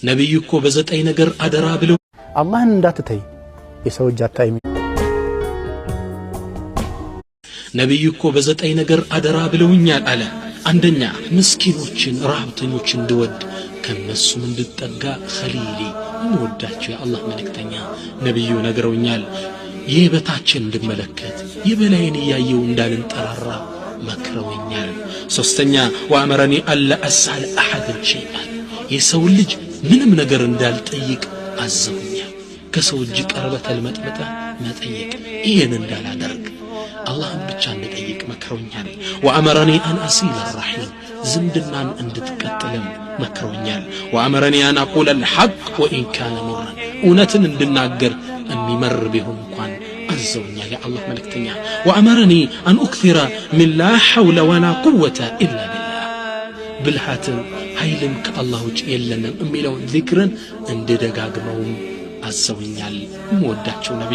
ነቢዩ እኮ በዘጠኝ ነገር አደራ ብለው አላህን እንዳትተይ የሰው እጅ አታይም። ነቢዩ እኮ በዘጠኝ ነገር አደራ ብለውኛል አለ። አንደኛ ምስኪኖችን ረሃብተኞችን እንድወድ ከነሱም እንድጠጋ ኸሊሊ የምወዳቸው የአላህ መልእክተኛ ነቢዩ ነግረውኛል። የበታችን እንድመለከት የበላይን እያየው እንዳልንጠራራ መክረውኛል። ሶስተኛ ወአመረኒ አላ አስአል አሐድን ሸይአን የሰው ልጅ ምንም ነገር እንዳልጠይቅ አዘውኛል። ከሰው እጅ ቀርበ ተልመጥምጠ መጠየቅ ይህን እንዳላደርግ አላህን ብቻ እንድጠይቅ መክረውኛል። ወአመረኒ አን አሲለ ራሒም ዝምድናን እንድትቀጥልም መክረውኛል። ወአመረኒ አን አቁለ አልሐቅ ወኢን ካነ ሙራን እውነትን እንድናገር የሚመር ቢሆን እንኳን አዘውኛል የአላህ መልእክተኛ። ወአመረኒ አን ኡክሲረ ሚን ላ ሐውለ ወላ ቁወተ ኢላ ቢላህ ብልሃትም ኃይልም ከአላህ ውጭ የለንም የሚለውን ዚክርን እንድደጋግመውም አዘውኛል። የምወዳቸው ነቢይ።